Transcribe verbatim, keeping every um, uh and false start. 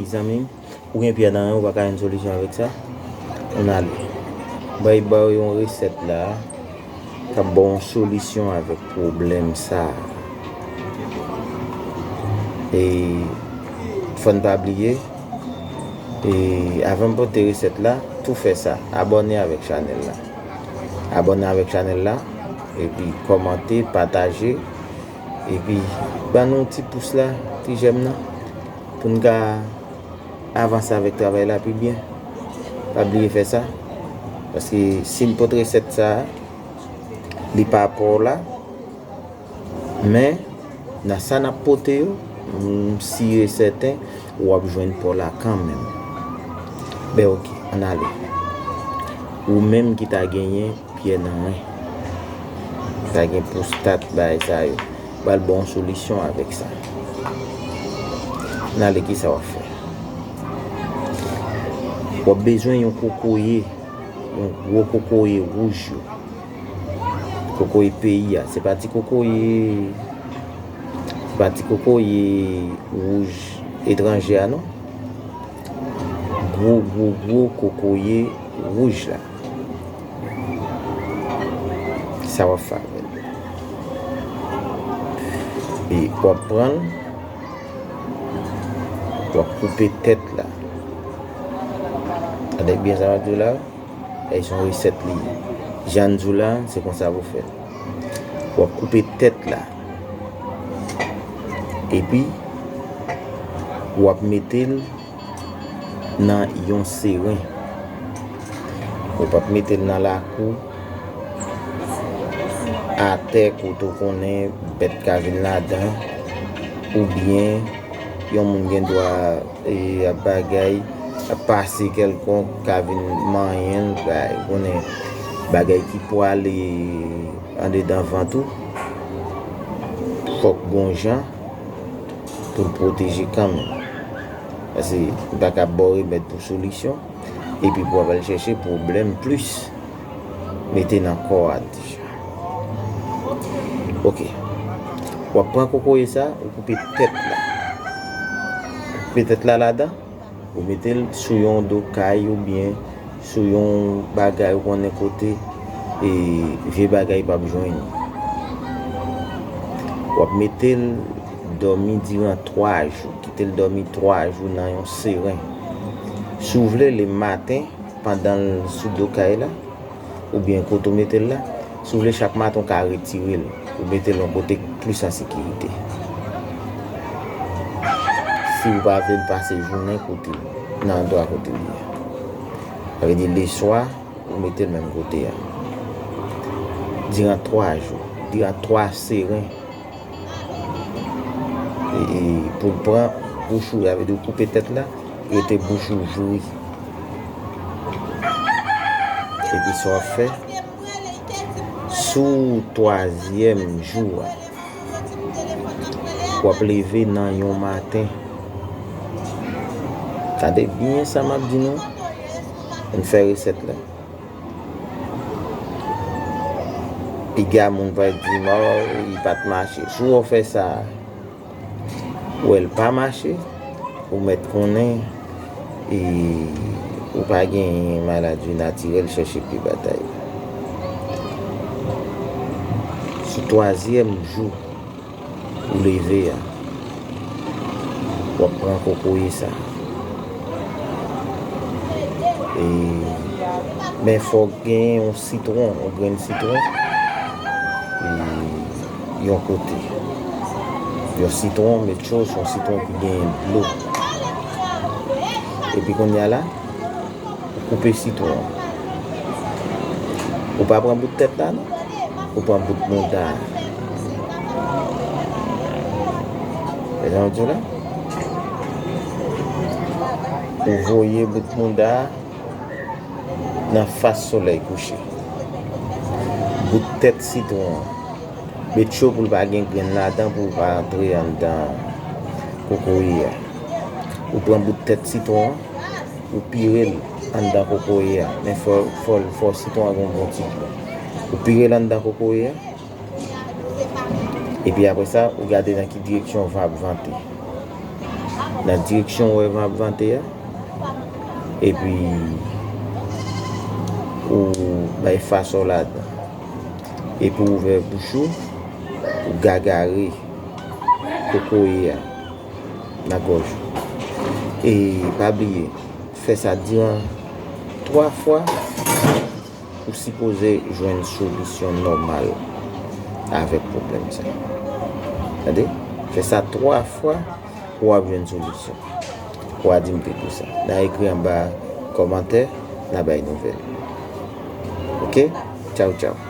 Zanmi m, ou gen pyè nan ren, ou pa ka jwenn solisyon avèk sa? Ann ale. Bay ba w yon resèt la k ap ba w yon solisyon avèk pwoblèm sa a. E fò n pa bliye, e avan m pote resèt la, tou fè sa, abòne avèk chanèl la. Abòne avèk chanèl la, epi kòmante, pataje, epi ban nou ti pous la, ti jèm nan, pou n ka avanse avèk travay la pi byen. Pa bliye fè sa. Paske si n pot resèt sa a, li pa pa w la, men nan sa n ap pote yo, m si e sèten w ap jwenn pa w la kanmenm. Ben, oke, ann ale. Ou menm ki ta genyen pyè nan ren, ta gen pwostat, bagay sa yo, pral ba w yon solisyon avèk sa. Ann ale, kisa w ap fè? W ap bezwen yon kokoye, yon gwo kokoye wouj yo. Kokoye peyi a. Se pa ti kokoye, se pa ti kokoye wouj etranje a, non. Gwo, gwo, gwo kokoye wouj la. Sa w ap fè avè l? E w ap pran l, w ap koupe tèt la. Tande byen sa m ap di w la. E se yon resèt li ye. Jan n di w la, se konsa pou fè l. W ap koupe tèt la. Epi, w ap mete l nan yon seren. Ou p ap mete l nan lakou, atè kote w konnen bèt ka vin ladan, oubyen yon moun gen dwa e ap bagay, ap pase kèlkonk, ka vin manyen l, bay, konnen bagay ki pwale andedan vant ou, fòk gon jan pou l pwoteje kanmenm. Paske m pa ka ba w remèd pou solisyon, epi pou w ap al chèche pwoblèm plis mete nan kò a deja. Oke. W ap pran kokoye sa, ou koupe tèt la. Ou koupe tèt la ladan, ou mete l sou yon do kay oubyen sou yon bagay ou konnen kote, e, vye bagay p ap jwenn ou. W ap mete l dòmi diran twa jou. Kite l dòmi twa jou nan yon seren. Si w vle, lematen, pandan l sou do kay la, oubyen kote w mete l la, si w vle, chak maten w ka retire l, ou mete l yon kote k plis an sekirite. Si w pa vle l pase jounen kote l, nan andwa kote l ye a. Sa vle di, leswa, ou mete l menm kote a. Diran twa jou, diran twa seren. E, e, pou l pran bouch ou, sa vle di w koupe tèt la, rete bouch ou vre. Epi sa w ap fè, sou twazyèm jou a, w ap leve nan yon maten. Tande byen sa m ap di nou, ann fè resèt la. Piga moun va di, "Mò, li pa t mache." Si w fè sa, ou wè l pa mache, ou mèt konnen, e, ou pa gen maladi natirèl, chèche pi batay. Sou twazyèm jou, ou leve a, w ap pran kokoye sa. E, men fòk gen yon sitwon, yon grenn sitwon, e, yon kote. Yon sitwon, met cho, se yon sitwon ki gen dlo. Epi kounye a la, ou koupe sitwon an. Ou pa pran bout tèt la, non. Ou pran bout mouda a. Wè jan yo di w la? Ou voye bout mouda a nan fas solèy kouche. Bout tèt sitwon an. Met cho pou l pa gen grenn ladan, pou l pa antre anndan kokoye a. Ou pran bout tèt sitwon an, ou pire l anndan kokoye a. Men fò, fò, fò sitwon an gen yon bon ti gou. Ou pire l anndan kokoye a. Epi apre sa, ou gade nan ki direksyon van ap vante. nan direksyon ou wè m ap vante a, epi ou bay fasò ladan, epi ou ouvè bouch ou, ou gagare kokoye a nan gòj ou. E pa bliye, fè sa diran twa fwa, ou sipoze jwenn solisyon nòmal avèk pwoblèm sa. Tande? Fè sa twa fwa pou w ap jwenn solisyon. Ou a di m te di w sa. N a ekri anba kòmantè, n a bay nouvèl. Oke? Tchaw, tchaw.